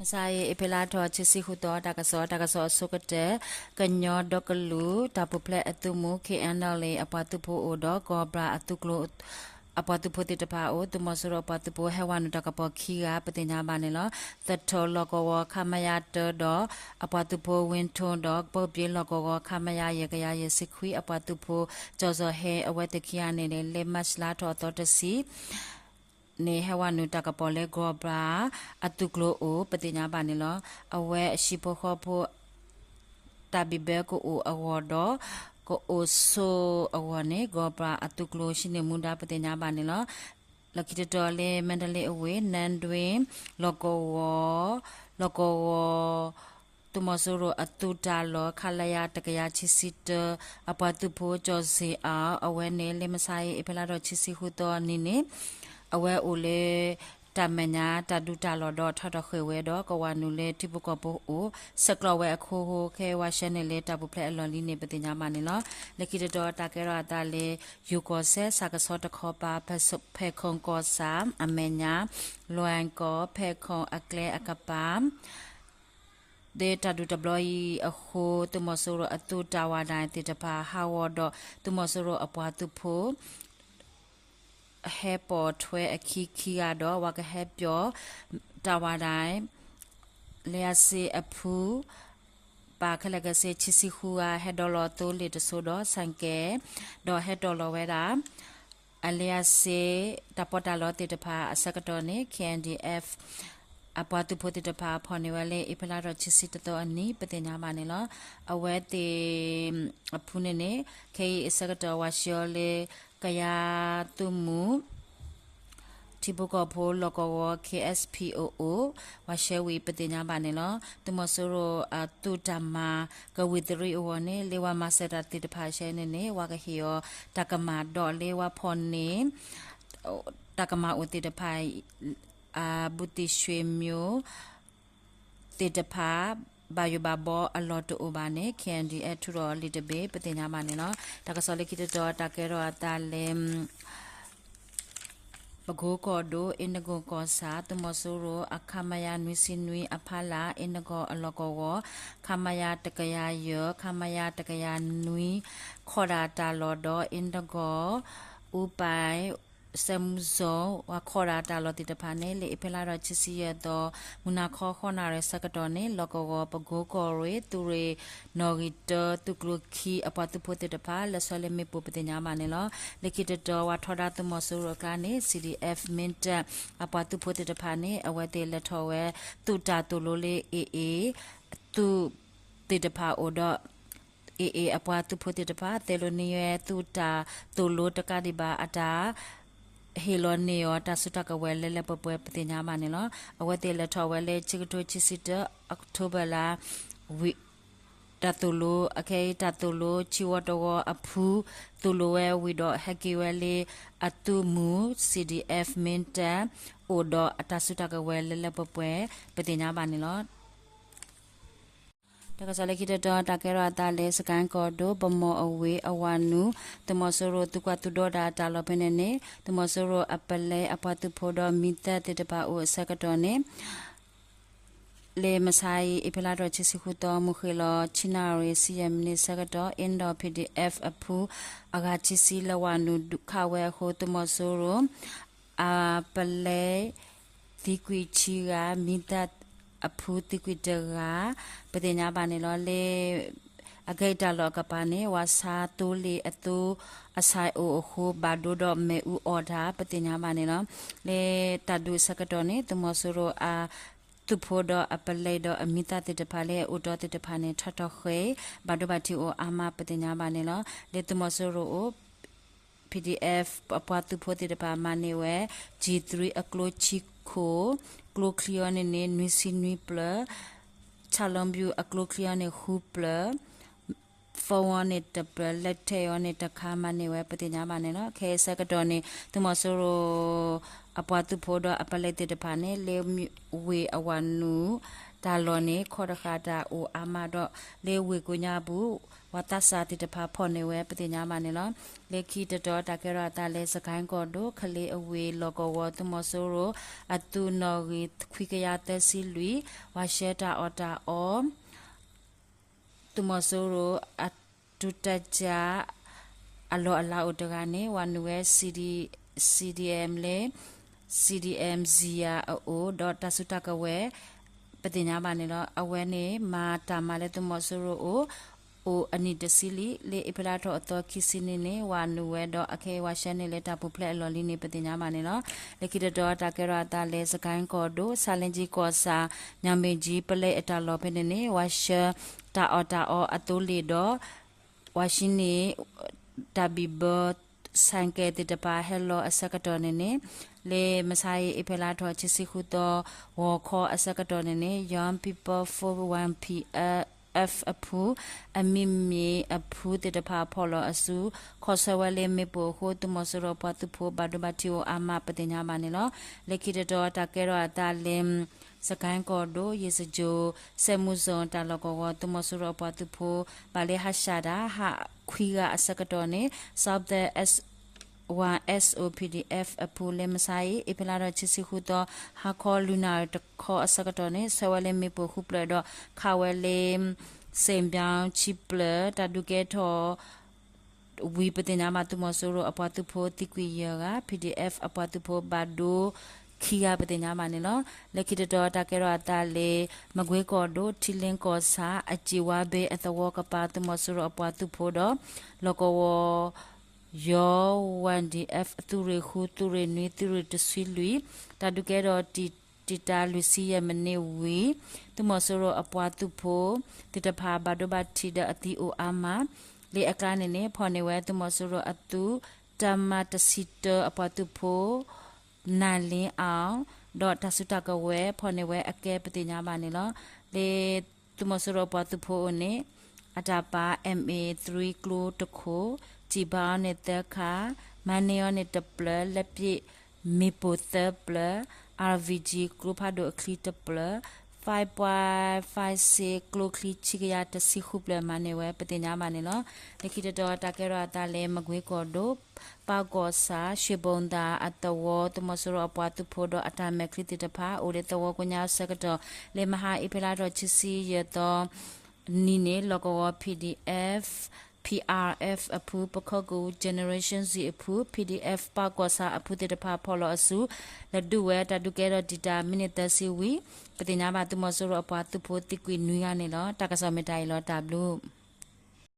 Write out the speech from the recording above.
မုၢ်ဆါအံၤ အ့ဖြ့လါထီၣ်ခံဆံဃုသီ တၢ်ကစီၣ်, တၢ်ကစီၣ်အဆိကတၢၢ်, ကညီဒီကလုာ်တၢ်ပူၤဖျဲးအသုးမုၢ် K N L A အပှၤသုးဖိအိၣ်ဒီး ကီၢ်ပြၤအသုးကျိၤ အပှၤသုးဖိသ့ၣ်တဖၣ်အအိၣ် သုးမီၤစိရိၤအပှၤသုးဖိဟဲဝဲနုာ်တၢ်ကပီၤခံဂၤ ပသ့ၣ်ညါဘၣ်န့ၣ်လီၤ. သထၢၣ်လီၢ်ကဝီၤ ခမရ တၢဒီး အပှၤသုးဖိ ဝ့ထိဒီး ပၢပှ့ၤလီၢ်ကဝီၤ ခမရ ယဲၢ်ကယၤယဲၢ်ဆံခွံ အပှၤသုးဖိ ကၠီၣ်စီၤဟဲ အဝဲသ့ၣ်ခံဂၤန့ၣ် လၢမၢ်ၡးလါထီၣ်အသီတဆံ န့ၣ် ဟဲဝဲနုာ်တၢ်ကပီၤလၢ ကီၢ်ပြၤအသုးကျိၤအိၣ် ပသ့ၣ်ညါဘၣ်န့ၣ်လီၤ. အဝဲအဟံၣ်ဖိဃီဖိ တၢ်ဘံၣ်ဘၢကအိၣ်အဂီၢ်ဒီး ကအိၣ်ဆိးအဂီၢ်န့ၣ် ကီၢ်ပြၤအသုးကျိၤ ဟံးန့ၢ်မူဒါ ပသ့ၣ်ညါဘၣ်န့ၣ်လီၤ. လၢခံတတီၤလၢ မါဒလ့အဝ့ၢ် နၣ်ဒွ့ လီၢ်ကဝီၤ, လီၢ်ကဝီၤ သုးမီၤစိရိၤအသုးတၢ်လီၢ် ခလရ တကယၤခံဆံတၢ အပှၤသုးဖိ ကၠီၣ်စ့အါ အဝဲန့ၣ် လၢမုၢ်ဆါအံၤ အ့ဖြ့လါထီၣ်ခံဆံဃုသီအနံၤန့ၣ် အဝဲအိၣ်လၢ တၢ်မဲာ်ညါ တၢ်ဒုးတၢ်လီၢ်ဒီး ထီၣ်ထီၣ်ဃ့ၢ်ဝဲဒီး ကဝဲနုာ်လၢထံဖိကီၢ်ဖိအိၣ် ဆဲးကျိးဝဲအခိၣ်ဃိ ခဲအံၤဝဲဆှၢန့ၢ်လၢတၢ်ပူၤဖျဲးအလီၢ်လံန့ၣ် ပသ့ၣ်ညါဘၣ်န့ၣ်လီၤ. လၢခံတတီၤ တၢ်ကဲထီၣ်အသးလၢ ယိၤကီၢ်စဲၣ် စၢ်ကဆီတခီပၤ ဖဲခိၣ်ကီၢ်ဆၣ်အမဲာ်ညါ လွဲၢ်ကီၢ် ဖဲခိၣ်အကျဲအကပၤ လၢတၢ်ဒုးတဘျီအံၤအဃိ သုးမီၤစိရိၤအသုးတၢ်ဝးဒၣ်သ့ၣ်တဖၣ် ဟးဂီၤဒီး သုးမီၤစိရိၤအပှၤသုးဖိ ဟဲပိာ်ထွဲအခံခံဂၤဒီး ဝၤကဟဲပၠီၤ တၢ်ဝးဒၣ် လံာ်အစ့အဖု ပာ်ခဲလၢာ်ခဲဆ့ ခံဆံဃုဂၤ ဟဲဒိးလီၤသိလ့ၣ်တစိၤဒီး ဆၣ်ကဲၤ ဒီးဟဲတီၢ်လီၤဝဲဒၣ် အလံာ်အစ့ တၢ်ပီးတၢ်လီသ့ၣ်တဖၣ်အဆၢကတီၢ်န့ၣ် K N D F အပှၤသုးဖိသ့ၣ်တဖၣ် ဖီၣ်န့ၢ်ဝဲလၢ အ့ဖြ့လါထီၣ်ခံဆံတသီအနံၤ ပသ့ၣ်ညါဘၣ်န့ၣ်လီၤ. အဝဲသ့ၣ်အဖုန့ၣ်န့ၣ် ခဲအံၤအဆၢကတီၢ် ဝၤဆှၢအီၤလၢ ကယၤသုးမုၢ် ထံဖိကီၢ်ဖိလီၢ်ကဝီၤ K S P O အိၣ် ဝၤဆှၢဝံၤ ပသ့ၣ်ညါဘၣ်န့ၣ်လီၤ. သုးမီၤစိရိၤအသုးတၢ်မၤ ကဝံၤတရံးအဂီၢ်န့ၣ် လၢဝၤမၤစၢၤတၢ်သ့ၣ်တဖၣ်ဆှၢန့ၣ်န့ၣ် ဝၤကဟ့ၣ်အီၤ တၢ်ကမၣ်ဒီးလၢဝၤဖီၣ်န့ၢ် တၢ်ကမၣ်အိၣ်သ့ၣ်တဖၣ် အဘူးသ့ၣ်ရွှ့ၣ်မျိာ် သ့ၣ်တဖၣ် ဘၣ်ယိၣ်ဘၣ်ဘီအလီၢ်တအိၣ်ဘၣ်န့ၣ် K N D F ထုးထီၣ်လံာ်တဘ့ၣ် ပသ့ၣ်ညါဘၣ်န့ၣ်လီၤ. တၢ်ကစီၣ်လၢခံတတီၤ တၢ်ကဲထီၣ်အသးလၢ ပကိကီၢ်ဒိၣ် အ့ၣ်နကိၣ်ကီၢ်ဆၣ် သုးမီၤစိရိၤအ ခမရ နွံဆံနွံအဖီလာ် အ့ၣ်နကိၣ်အလီၢ်ကဝီၤ ခမရ တကယၤယဲၢ် ခမရ တကယၤနွံ ခိးဒၣ်တၢ်လီၢ်ဒီး အ့ၣ်နကိၣ် အူပၢၢ် စဲမူစိ ဝၤခိးဒၣ်တၢ်လီၢ်သ့ၣ်တဖၣ်န့ၣ် လၢအ့ဖြ့လါထီၣ်ခံဆံယဲၢ်သီ မုၢ်နၤခီဃိးနၣ်ရံၣ်ဆၢကတီၢ်န့ၣ် လီၢ်ကဝီၤ ပကိကီၢ်ရ့ၣ် သုးရ့ၣ်နီၣ်ဂံၢ်တၢ သုးကျိၤခံ အပှၤသုးဖိသ့ၣ်တဖၣ် လဲၤဆှၢလၢမ့ၣ်ပိၢ် ပသ့ၣ်ညါဘၣ်န့ၣ်လီၤ. လၢခံတတီၤ ဝၤထီဒါသုးမီၤစိရိၤအကျါန့ၣ် C D F မ့ၢ်တၢ် အပှၤသုးဖိသ့ၣ်တဖၣ်န့ၣ် အဝဲသ့ၣ်လဲၤထီၣ်ဝဲ သုးတၢ်သိၣ်လိလၢ A A သုးသ့ၣ်တဖၣ်အိၣ်ဒီး A A အပှၤသုးဖိသ့ၣ်တဖၣ် သဲလိာ်န့ၢ်ဝဲသုးတၢ်သိၣ်လိတကးဒံးဘၣ်အတၢ် ဟ့ၣ်လီၤန့ၢ်အီၤ တၢ်စုတၢ်ကဝဲၤလၢလၢပှဲၤပှဲၤ ပသ့ၣ်ညါဘၣ်န့ၣ်လီၤ. အဝဲသ့ၣ်လဲၤထီၣ်ဝဲလၢ ခံကထိခံဆံတၢ October လါ ဝံၤ တၢ်သိၣ်လိ အခဲအံၤ တၢ်သိၣ်လိဆံဝီတဝီအဖု သိၣ်လိဝဲဝံၤဒီး ဟဲက့ၤဝဲလၢအသုးမုၢ် C D F မ့ၢ်တၢ် အိၣ်ဒီးအတၢ်စုတၢ်ကဝဲၤလၢလၢပှဲၤပှဲၤ ပသ့ၣ်ညါဘၣ်န့ၣ်လီၤ. တၢ်ကစီၣ်လၢခံတတီၤ တၢ်ကဲထီၣ်အသးလၢ စကဲၣ်ကီၢ်ဒိၣ် ပမီၢ်အဝ့ၢ်အဝၤနုာ် သုးမီၤစိရိၤသုးကွၢ်သုးဒီတၢ်တၢ်လီၢ်ဖဲန့ၣ်န့ၣ် သုးမီၤစိရိၤအပလဲအပှၤသုးဖိဒီးမံသၢသ့ၣ်တဖၣ်အိၣ်အဆၢကတီၢ်န့ၣ် လၢမုၢ်ဆါအံၤ အ့ဖြ့လါထီၣ်ခံဆံဃုသီ မုၢ်ဃ့ၢ်လီၤ ဆံနၣ်ရံၣ်ဆံယဲၢ်မံးနံးဆၢကတီၢ် အ့ၣ်ဒိး P D F အဖု အဂၤခံဆံ လဲၤဝၤနုာ်ဒုးခးဝဲအဃိ သုးမီၤစိရိၤ အပလဲ သံကွံာ်ဆံဂၤ မံသၢအဖုသံကွံာ်တဂၤ ပသ့ၣ်ညါဘၣ်န့ၣ်လီၤ. လၢအခဲအံၤတၢ်လီၢ်အကပၤန့ၣ် ဝၤဆါသိလ့ၣ်အသိအဆၣ်အိၣ်အဃိ ဘၣ်ဒိဒီးမ့ၣ်အူအီၣ်တၢ် ပသ့ၣ်ညါဘၣ်န့ၣ်လီၤ. လၢတၢ်ဒုးအဆၢကတီၢ်န့ၣ် သုးမီၤစိရိၤအသုးဖိဒီးအပလဲဒီးအမံသၣ်သ့ၣ်တဖၣ်လၢအအိၣ်တီသ့ၣ်တဖၣ်န့ၣ် ထီၣ်ထီၣ်ဃ့ၢ် ဘၣ်ဒိဘၣ်ထံးအိၣ်အါမး ပသ့ၣ်ညါဘၣ်န့ၣ်လီၤ. လၢသုးမီၤစိရိၤအိၣ် P D F အပှၤသုးဖိသ့ၣ်တဖၣ်မၤန့ၢ်ဝဲ G three အကျိချံခိၣ် ကျိချံအီၤန့ၣ်န့ၣ် နွံဆံနွံပျၢၤ, ဆၣ်လီၤဘျူးအကျိချံအီၤန့ၣ် ဃုပျၢၤ, ဖီဝီန့ၣ်တပျၢၤ လက်ထက်အီၤန့ၣ်တခါ မၤန့ၢ်ဝဲ ပသ့ၣ်ညါဘၣ်န့ၣ်လီၤ. ခဲအံၤဆၢကတီၢ်န့ၣ် သုးမီၤစိရိၤအပှၤသုးဖိဒီးအပလဲသ့ၣ်တဖၣ်န့ၣ် လၢဝ့ၢ်အဝၤနုာ် တၢ်လီၢ်န့ၣ် ခီၣ်တဃာ်တၢ်အိၣ်အါမးဒီး လၢဝ့ၢ်ကိးညါပူၤ ပှၤသးစၢ်သ့ၣ်တဖၣ်ဖီၣ်န့ၢ်ဝဲပသ့ၣ်ညါဘၣ်န့ၣ်လီၤ. လၢခံတတီၤတၢ်ကဲထီၣ်အသးလၢ စကဲၣ်ကီၢ်ဒိၣ် ကလ့အဝ့ၢ် လီၢ်ကဝီၤ သုးမီၤစိရိၤ အသုးနီၣ်ဂံၢ်ခွံကယၤသၢဆံလွံၢ် ဝၤဆှၢတၢ်အီၣ်တၢ်အီ သုးမီၤစိရိၤ အဒုးတၢ်ကၢ အလီၢ်အလၤအိၣ်တဂၤန့ၣ် ဝၤနုာ်ဝဲ CDM လၢ CDM Zia အအိၣ် ဒီးတၢ်စုတၢ်ကဝဲၤ ပသ့ၣ်ညါဘၣ်န့ၣ်လီၤ. အဝဲန့ၣ် မၤတၢ်မၤလၢသုးမီၤစိရိၤအိၣ် အိၣ်အနံၣ်တဆံလံ. လၢအ့ဖြ့လါထီၣ်အသီခံဆံန့ၣ်န့ၣ် ဝၤနုာ်ဝဲဒီးအခဲအံၤဝၤဆှၢန့ၢ်လၢတၢ်ပူၤဖျဲးအလီၢ်လံန့ၣ် ပသ့ၣ်ညါဘၣ်န့ၣ်လီၤ. လၢခံတတီၤတၢ်ကဲထီၣ်အသးလၢ စကဲၣ်ကီၢ်ဒိၣ် ဆၣ်လ့ကၠံကီၢ်ဆၣ် ညောင်ပင်ကြီး ပလဲအတၢ်လီၢ်ဖဲန့ၣ်န့ၣ် ဝၤဆှၢတၢ်အီၣ်တၢ်အီအသိလ့ၣ်ဒီး ဝၤဆှၢန့ၢ် တၢ်ဘံၣ်ဘၢ ဆဲးကဲးသ့ၣ်တဖၣ်ဟဲလီၤအဆၢကတီၢ်န့ၣ်န့ၣ် လၢမဆါအံၤ အ့ဖြ့လါထီၣ်ခံဆံဃုသီ ဂီၤခီအဆၢကတီၢ်န့ၣ်န့ၣ် Young People Force One P F အဖု အမံၤမ့ၢ်အဖုသ့ၣ်တဖၣ်ဖီၣ်လီၤအစု ခီဆၢဝဲလၢမ့ၣ်ပိၢ်အဃိ သုးမီၤစိရိၤအပှၤသုးဖိဘၣ်ဒိဘၣ်ထံးအိၣ်အါမးပသ့ၣ်ညါဘၣ်န့ၣ်လီၤ. လၢခံတတီၤတၢ်ကဲထီၣ်အသးလၢ စကဲၣ်ကီၢ်ဒိၣ် ယ့ၣ်စကၠိၣ် စဲးမူစိၣ်တၢ်လီၢ်ကဝီၤ သုးမီၤစိရိၤအပှၤသုးဖိ ဘၣ်လၢဟးဆှဲးတၢ် ဟးခွံဂၤအဆၢကတီၢ်န့ၣ် Southern S one S O P D F အဖုလၢမဆါအံၤ အ့ဖြ့လါထီၣ်ခံဆံဃုသီ ဟါခီလွံၢ်နၣ်ရံၣ်တခီအဆၢကတီၢ်န့ၣ် ဆှၢဝဲလၢမ့ၣ်ပိၢ်ဃုဖျၢၣ်ဒီး ခးဝဲလၢ စ့ၣ်ဘၠီခံဖျၢၣ် တၢ်ဒုးကဲထီၣ် ဝံၤပသ့ၣ်ညါဘၣ် သုးမီၤစိရိၤအပှၤသုးဖိသံကွံာ်ယဲၢ်ဂၤ PDF အပှၤသုးဖိဘၣ်ဒိခံဂၤပသ့ၣ်ညါဘၣ်န့ၣ်လီၤ. လၢခံတတီၤတၢ်ကဲထီၣ်အသးလၢ မကွ့ကီၢ်ဒိၣ် ထံလ့ကီၢ်ဆၣ် အစ့ၣ်ဝါဘ့အသဝီကပၤ သုးမီၤစိရိၤအပှၤသုးဖိဒီး လီၢ်ကဝီၤ ယီၤ Y D F သုးရ့ၣ်ဃု သုးရ့ၣ်နွံ သုးရ့ၣ်တဆံလွံၢ် တၢ်ဒုးကဲထီၣ်တံာ်တာ်လွံၢ်ဆံယဲၢ်မံးနံးဝံၤ သုးမီၤစိရိၤအပှၤသုးဖိသ့ၣ်တဖၣ်ဘၣ်ဒိဘၣ်ထံးဒီးအသံအိၣ်အါမး လၢအကျါန့ၣ်န့ၣ် ဖီၣ်န့ၢ်ဝဲသုးမီၤစိရိၤအသုး တၢ်မၤတဆံတၢအပှၤသုးဖိ နၢ်လ့အီၤ ဒီးတၢ်စုတၢ်ကဝဲၤဖီၣ်န့ၢ်ဝဲအကဲပသ့ၣ်ညါဘၣ်န့ၣ်လီၤ. လၢသုးမီၤစိရိၤအပှၤသုးဖိအအိၣ်န့ၣ် အတၢ်ပာ် M A three ကျိတခိၣ်, စံၣ်ဘါအီၤန့ၣ်သၢခါ, မၤန့ၢ်အီၤန့ၣ်တဖျၢၣ်, လက်ပစ်မ့ၣ်ပိၢ်သၢဖျၢၣ်, R P G ကျိဖးဒိၣ်အချံတဖျၢၣ်, five point five six ကျိချံဆံကယၤတဆံဃုဖျၢၣ်မၤန့ၢ်ဝဲပသ့ၣ်ညါဘၣ်န့ၣ်လီၤ. လၢခံတတီၤတၢ်ကဲထီၣ်အသးလၢမကွ့ကီၢ်ဒိၣ် ပၢ်ကီၢ်ဆၣ် ရွှေဘုံသာအသဝီ သုးမီၤစိရိၤအပှၤသုးဖိဒီးအတၢ်မဲာ်ချံသ့ၣ်တဖၣ် အိၣ်လၢသဝီကိးညါအဆၢကတီၢ် လၢမဟါအ့ဖြ့လါထီၣ်ခံဆံယဲၢ်သီ နံၤန့ၣ် လီၢ်ကဝီၤ PDF, P R F အဖု ပခၢၣ်ကူၣ် Generation Z အဖု PDF ပၢ်ကီၢ်ဆၣ်အဖုသ့ၣ်တဖၣ်ဖီၣ်လီၤအစု လဲၤဒုးဝဲတၢ်ဒုးကဲထီၣ်တံာ်တာ်မံးနံးသၢဆံဝံၤ ပသ့ၣ်ညါဘၣ်သုးမီၤစိရိၤအပှၤသုးဖိသံကွံာ်နွံဂၤန့ၣ်လီၤ. တၢ်ကစီၣ်မ့ၢ်တၢ်အံၤလီၤ. တၢ်ဘျုး